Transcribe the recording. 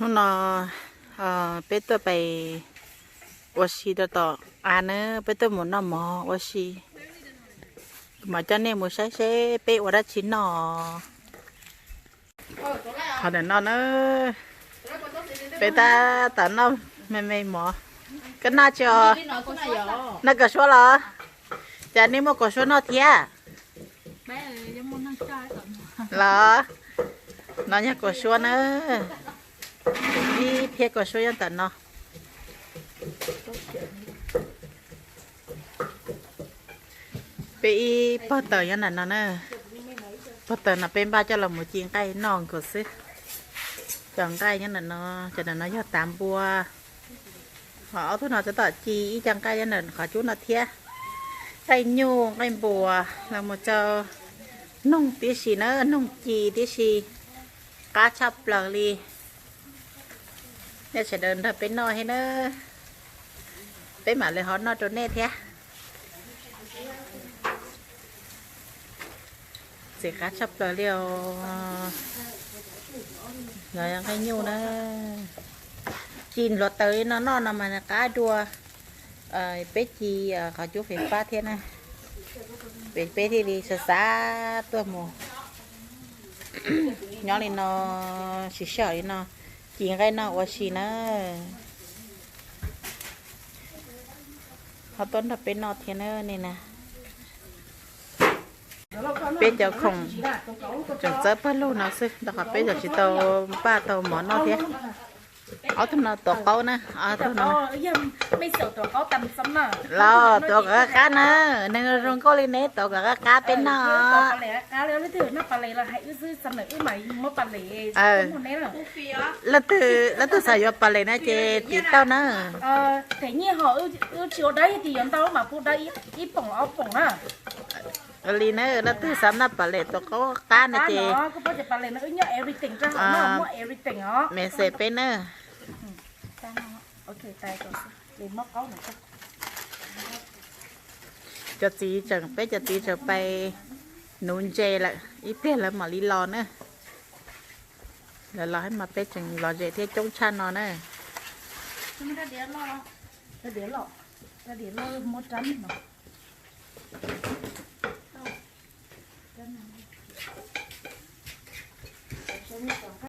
Hnub no peb tuaj pais ua si rau tom av na, peb tuaj mus noj mov ua si. Kuv mam coj nej mus saib seb peb ua dab tsi noj. Qhov ntawm no na, peb tab tom noj me me mov. Koj noj tsis os? Noj kua suab los? Cas nej muaj kua suab noj thiab? Los, no yog kua suab na, ib phiab kua suab nyob ntawm no. Peb ib pob taws nyob ntawm no na. Pob taws no peb npaj coj los mus ci nqaij noj nkaus xwb. Cov nqaij nyob ntawm no, cov ntawm no yog tav npua. Ho ob tug no tab tom ci ib co nqaij nyob ntawm qhov cub no thiab. Nqaij nyuj nqaij npua los mus rau noog tib si na, noog ci tib si. Qab tshaj plaws li. Nej sawv daws nrog peb noj thiab na, peb mam li ho noj rau nej thiab. Txiv qab tshaj plaws li os. Nqaij nyuj na, ci hluav taws li no noj no mas nws qab dua. Peb ci qhov cub fais fab thiab na, peb thiaj li xav xav tuaj mus nyob li no, siv sij hawm li no, ci nqaij noj ua si na. Ho tuaj nrog peb noj thiab na nej na. Peb cov khoom tseem txawb pawg lug no xwb, rau qhov peb tseem tsis tau npaj tau mov noj thiab. Ob tug no tuav qaub na, ob tug no. Los tuav kom qab qab na, neeg zoo nkauj li neb tuav kom qab qab peb noj. Leej twg, leej twg xav yuav pas les na ces tiv tauj na. Li na, leej twg xav noj pas les tuav qaub qab na ces message peb na. Cov txiv tseem, peb cov txiv tseem pais nuv ntses lawm, ib pliag lawv mam li los na. Lawv los mas peb tseem lom zem thiab coob tshaj no na.